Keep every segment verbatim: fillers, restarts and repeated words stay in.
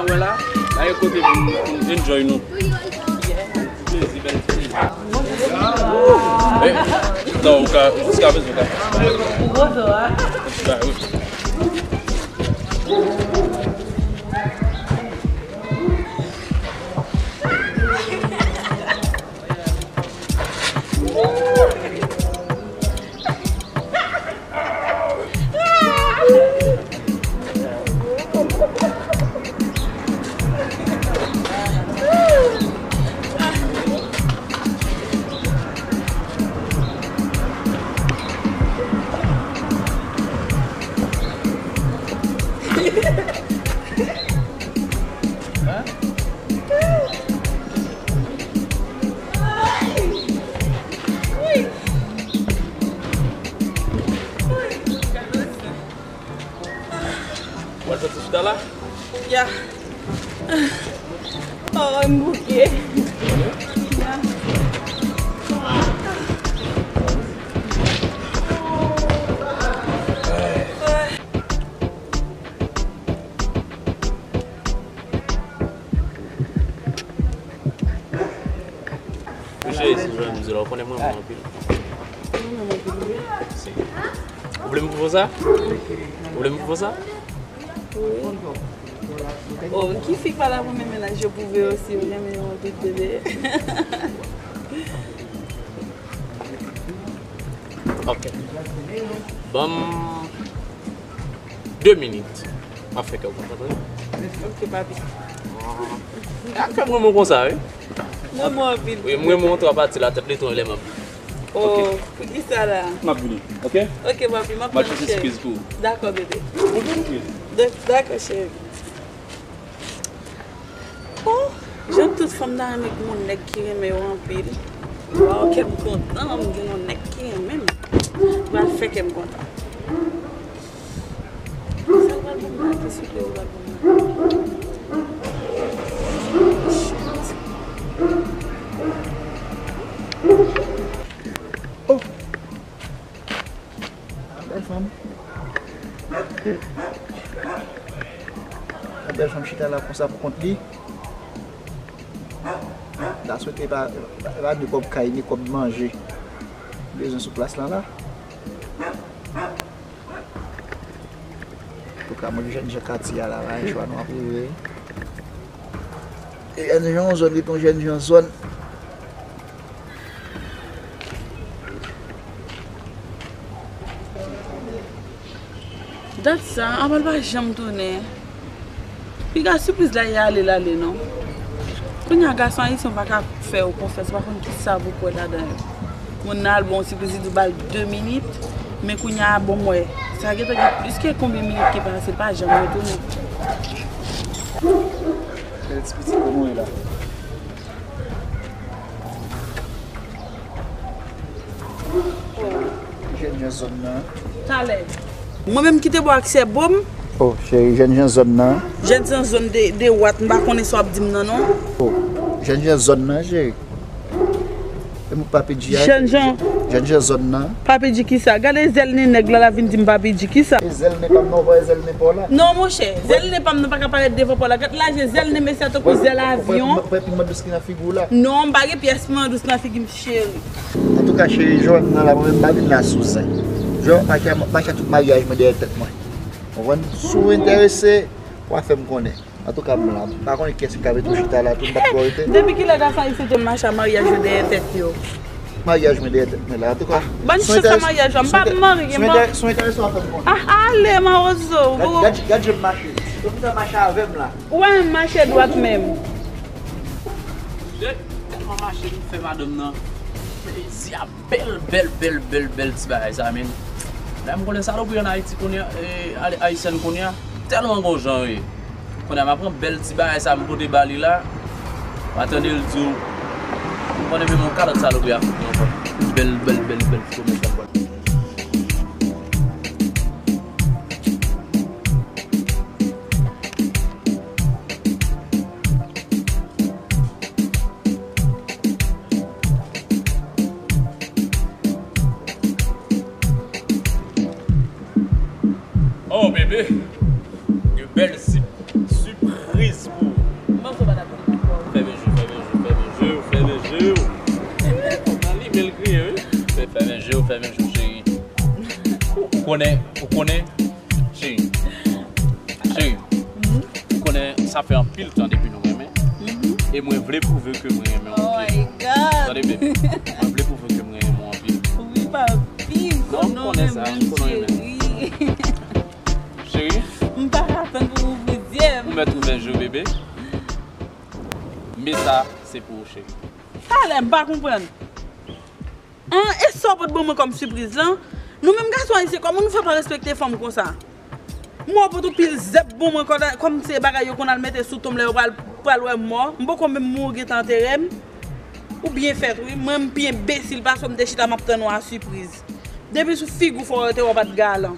Wè la, la e kote pou n, pou n enjoy nou. Plezi, bèl ti plezi. Eh, non, ou ka, jiska bezwen ka. Ba, wi. W al fè ti chita la? Ya. Oh, m bouke. Ya. Mesye, si jan m di la, ou konnen mwen renmen anpil. Mwen renmen anpil, wi. Si. Ou vle m pwouve w sa? Ou vle m pwouve w sa? Wi. Oh, ki fi k pa la pou men mennaj yo pwouve yo si yo renmen yo anpil, bebe? Ok. Ban m de minit. M ap fè kè w kontan, tande? Ok, papi. Ah, fè m renmen w konsa, wi. Mwen, mwen anpil. Wi, mwen, mwen, twò pati la, tèt li tou lè m ap. Oh, ok. Poukisa la? M ap vini, ok? Ok, papi, m ap tann, cheri. M ap chèche eskiz pou ou. Dakò, bebe. Dakò, cheri. Oh, jan tout fanm ta renmen gen yon nèg ki renmen yo anpil. Waw, kè m kontan, m gen yon nèg ki renmen m. Pral fè kè m kontan. Sa pral bon la, ki souple li pral bon la. Shit. Oh. Bèl fanm. Yon bèl fanm chita la konsa pou kont li. M ta swete pa, pa, pa ni kòb kay, ni kòb manje. Bezwen sou plas la, la. Antouka, mwen jèn jan katye a la, pa gen chwa, nou ap rive. E jèn jan yon zòn, li t on jèn jan zòn. Dat sa, Amal pa janm tounen. Piga sipriz la, e ale l ale non. Kounye a, gason ayisyen pa ka fè yo konfyans, pa konn kisa pou kwè ladan yo. Moun nan al ba w sipriz, li di w ba l de minit, men kounye a, bon, m wè, sa gentan gen plis ke konbyen minit ki pase, l pa janm retounen. Gade ti pitit, kòman w ye la? Jèn jan zòn nan. Talè. Mwen menm ki te bò ak sè bo m. Oh, cheri, jèn jan zòn nan. Jèn jan zòn de, de wat, m pa konnen sa w ap di m nan, non. Oh, jèn jan zòn nan, cheri. E mwen Papi G a. Jèn jan. Jèn jan zòn nan. Papi G kisa? Gade zèl nen nèg la, l ap vin di m Papi G kisa? E zèl nen pa m nan, ou pa wè zèl nen pa w la? Non, monchè, zèl nen pa m nan pa ka parèt devan pa w la. Gad lajè zèl nen mesye a tankou zèl avyon. Ou wè piman dous ki nan figi w la? Non, m pa gen pyès piman dous nan figi m, cheri. Antouka, cheri, jodi a la, mwen menm m pa vin la sou zen. Jodi a, m mache, m mache tout maryaj mwen dèyè tèt mwen. Konprann? Si w enterese, w a fè m konnen. Antouka, m la. M pa konnen kiyès ki ka mete w chita la tou, m pa t ko rete. Depi kilè gason ayisyen te mache a maryaj yo dèyè tèt yo? Maryaj mwen dèyè tèt mwen la. Antouka, ban chans a maryaj la, m pa marye, man. Si w enterese, w a fè m konnen. Ah, ale, mawozo. Gad, gad, gad jan m mache. Ou konn sa mache avè m la. Ou pa menm mache dwat menm. Tèlman mache m fè madanm nan plezi a bèl, bèl, bèl, bèl, bèl ti bagay sa, men. Lè m konnen salopri ann Ayiti kounye a, e, ale, ayisyèn kounye a, tèlman gon jan yo ye. Kounye a m ap pran bèl ti bagay sa m pote ba li la, w a tande l di w, m konnen menm yon kalòt salopri a fout mwen ankò. Bèl, bèl, bèl, bèl ti komès la m pral. Oh, bebe, gen bèl sip-, sipriz pou Je ou fè menm jan, cheri. Ou konnen, ou konnen, cheri. Cheri, ou konnen sa fè anpil tan depi nou renmen. E mwen vle pwouve ke mwen renmen w anpil. Tande, baby. Mwen vle pwouve ke mwen renmen w anpil. Wi, papi, m konnen w renmen m, cheri. Cheri. M pa ka tann pou m ouvri zye m. Ou mèt ouvè je w, bebe. Men sa, se pou ou, cheri. Talè, m pa konprann. An, e sa w pot ban mwen kòm sipriz lan? Nou menm gason ayisyen, kòman nou fè pa respekte fanm konsa? M wè w pot yon pil zèb ban mwen kòm, kòm se bagay yo konn al mete sou tonm lè yo pral, pral wè mò. M poko menm mouri w gentan antere m. Ou byen fèt wi, mwen m pi enbesil pase w, m te chita m ap tann w a sipriz. Depi sou figi w fò w te wè w pa t galan.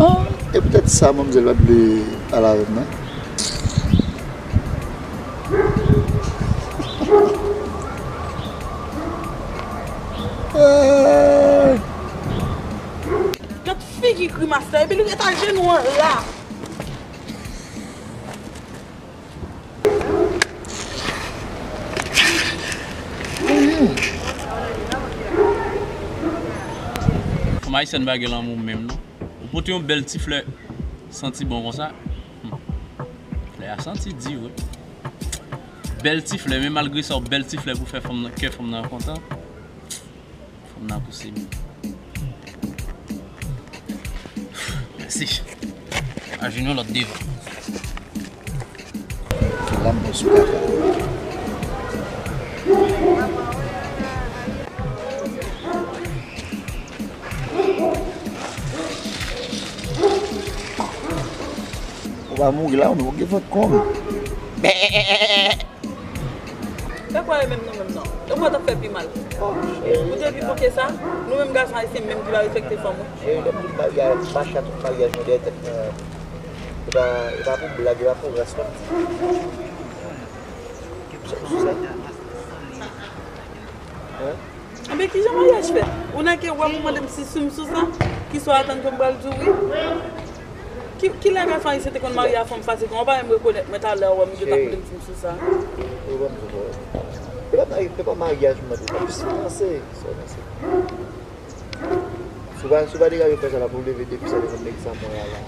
Ah, e poutèt sa manmzèl pa t vle pale avè m nan. Eh. Gad figi grimas la, epi li ret ajenou an la. Fanm ayisyèn pa gen lanmou menm non. Ou pote yon bèl ti flè santi bon konsa. Hmm. Flè a santi di vre. Bèl ti flè, men malgre sa, yon bèl ti flè pou fè fanm nan, kè fanm nan kontan. Fanm nan pouse m. Mèsi. Ajenou lòt devan. Se la m pral sou kaka. Ou pa mouri la, ou gen vant kòm. Sa kwè menm nou menm non. Donk w t ap fè pi mal. Ou te pi bon ke sa? Nou menm gason ayisyen menm ki pa respekte fanm wi. Cheri, lè m di maryaj, pa chat tout maryaj mwen dèyè tèt mwen. E pa, e pa pou blag, e pa pou ras non. Ki pou sa sou sa? Hein? Enben kijan maryaj fèt? Ou nan ke wè m mande m si sou m sou sa? Ki sa w atann ke m pral di w wi? Ki, ki lè gason ayisyen te konn marye a fanm fasil konsa? Ou pa menm rekonèt mwen talè w wè m yo t ap vle m di m sou sa. Ou wè m sou sa. E pa mari, e pa maryaj m mande w. Panse, sa w panse. Si w pa, si w pa te ka fè sa la pou w leve depi sa devan nèg sa mwen a la.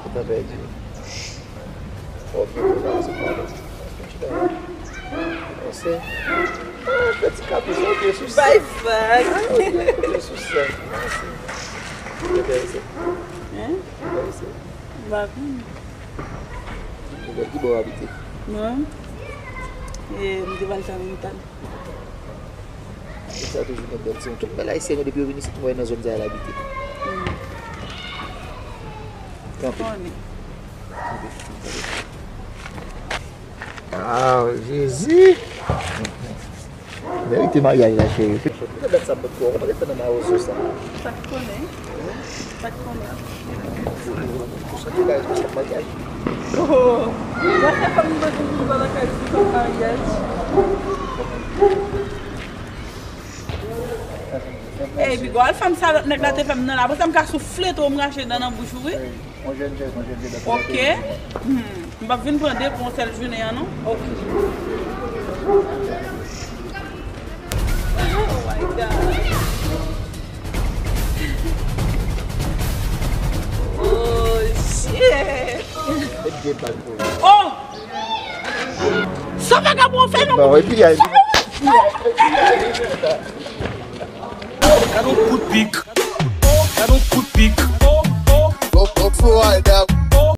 Ou ta pèdi. Fò w byen konn sa se pa lè. Panse. Ah, fè ti kapris, ok, sou sa. Bay vag. Ah, ok, ok, sou sa. Panse. Enterese. Hein? Enterese. M pa konn. Ou konn ki bò w abite? Mwen? E, m te pral fè menm tan. Sa toujou gen bèl ti moun. Tout bèl ayisyen yo depi yo vin isit, m wè nan zòn sa yo l abite. Hmm. Kanpe. Konnen. Kanpe. Ah, Jezi! Merite maryaj la, cheri. Poutèt dat sa m pa t kwè w, ou pa t fè nan mawozo sa. Sa k konnen? Sa k konnen? Ou santi la responsab maryaj? Oh! Gade fanm nan toujou pa nan kay responsab maryaj. Ey, Bigo, al fè m sa lòt nèg la te fè m nan la. Apre sa, m ka soufle tou, m rache dan nan bouch ou, wi. Yon jèn jèn, yon jèn jèn. Ok. Hmm. M p ap vin pran de pou yon sèl jounen an, non. Ok. Oh my God. Oh, shit. Oh! Sa vagabon fè nou? Bon, epi, ay. Gad yon kout pik. Gad yon kout pik. Oh, oh. Go, go, Florida.